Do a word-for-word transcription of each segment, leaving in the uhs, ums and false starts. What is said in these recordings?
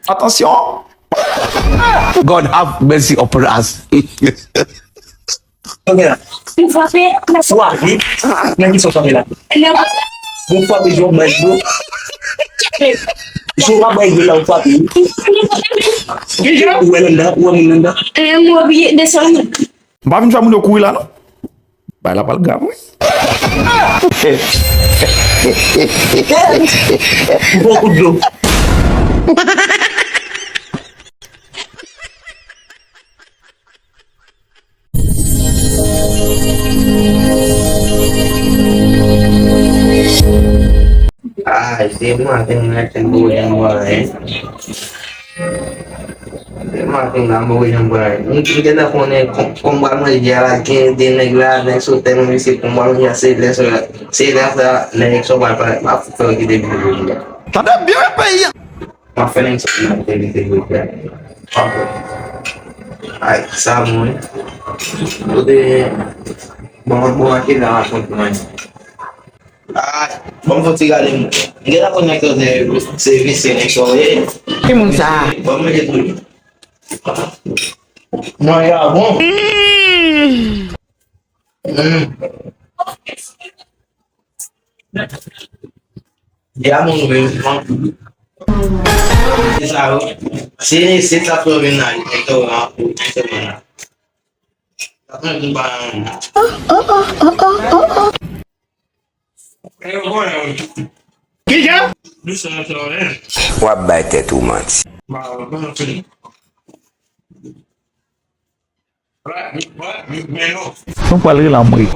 Atansyon! God have mercy upon us. Yon frape. Frape. Nan ki sa w frape la? Bon, frape, jò bay dlo. Jò pa bay dlo la, ou frape. Ou wè l anndan, ou wè moun anndan. Mwen bliye desann. M pa vin fè moun yo kouri la, non. Bagay la pral grav, wi. Bon kout dlo. Ay, se maten mwen te voye anba, hein. Se maten la, mwen voye anba. M, m gentan konnen kòm, kòm m pral manje a la, gen de nèg la, nèg sou tè mwen, se kòm m pral manje a, se lè sa, se lè sa, nèg sa pral, pral, pral fè yo kite vin jodi a. Tande byen peyi a. M ap fè nèg sa nan televizyon. Ay, sa bon, wi. Kote, bon, bon, anke nan rakont mwen. Ay, bon, fò ti gade m. M gen la konn nèg sa se, se visye nèg sa, wi. Ki moun sa? Bon, mwen je tou. Mwen ya bon. Mm. Ya moun wi, man. Se sa yo. Se, se sa pou yo vin la, e to, e to, e to, e to. Kijan? W ap bay tèt ou manti. Nou pral rele anmwe.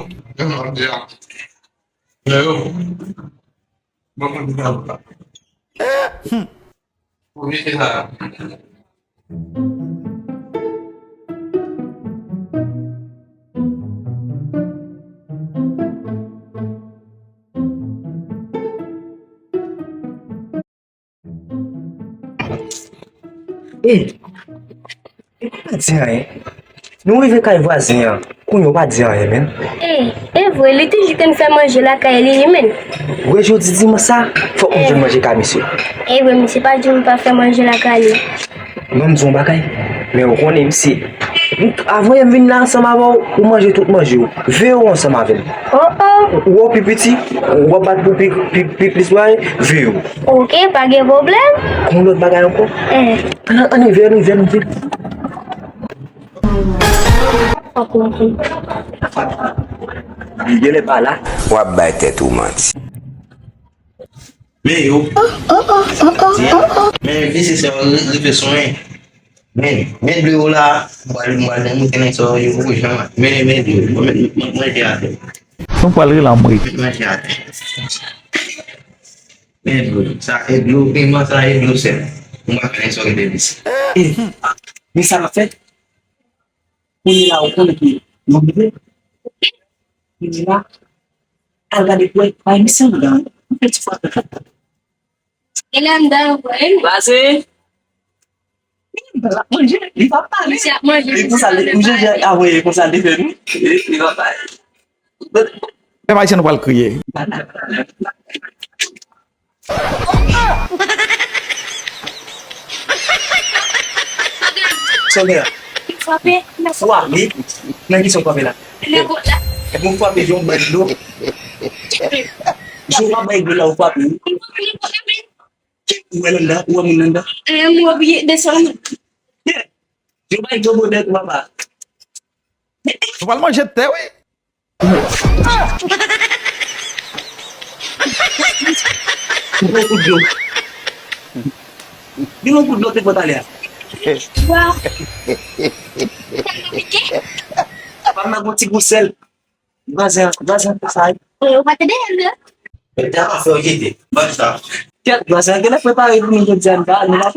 Ey, e pa di anyen. Nou rive kay vwazen an, kounye a w pa di anyen, menm. E, e vre, li toujou konn fè manje lakay li, wi, menm. Wè jodi dimanch sa, fòk nou jwenn manje kay misye. E vre, misye pa janm pa fè manje lakay li. Ban m di w yon bagay, men ou konnen misye. Avan yè m vin la ansanm avè w, ou manje tout manje w. Veye w ansanm avè m. Oh, oh. Ou wè w pi piti, w ap bat pou pi, pi, pi plis bagay, veye w. Ok, pa gen pwoblèm. Gon lòt bagay ankò? Eh. Ann, ann, veye nou, veye nou, veye nou. Ok, ok. Li genlè pa la. W ap bay tèt ou manti. Men yo. Men vye se sa yo rive sou mwen. Men, men dlo yo la, m pral, m pral montre nèg sa yo, yo poko janm. Men, men dlo, men, men, men, men, men, men, Nou pral rele anmwe. Men dlo, sa e dlo, piman sa e dlo sèl. M pa konnen sa w rele li. E, men sa l ap fè? Kounye la, ou konnen ki nou rive. Kounye la, al gade pou wè, pa misye anndan. Ou fè ti fwa. Li anndan, wi. Pase. L ap manje, li pa pale. Misye ap manje. E konsa, li, misye ap manje. Avwe, e konsa, li fè nou. E, li pa pale. Menm ayisyen nou pral kriye. Sa w gen la? Li frape. Frape? Nan ki sa w frape la? Nan bòt la. Bon frape, jan w bay dlo. Jan w bay dlo la, ou frape wi. Ou wè l anndan, ou wè moun anndan. Eh, mwen bliye desann. Yo bay dlo modèl papa. Nou pral manje tè, wi. Yon kout dlo. Yon kout dlo te fò talè a. Wa. Papa m nan gon ti gou sèl. Vwazen, vwazen, sa. Wi, ou pa te dèyè l, non? Mwen ta pa fè w kite. Ban sa. Kèt, vwazen, genlè prepare pou nou jodi a, nou pa, nou pa.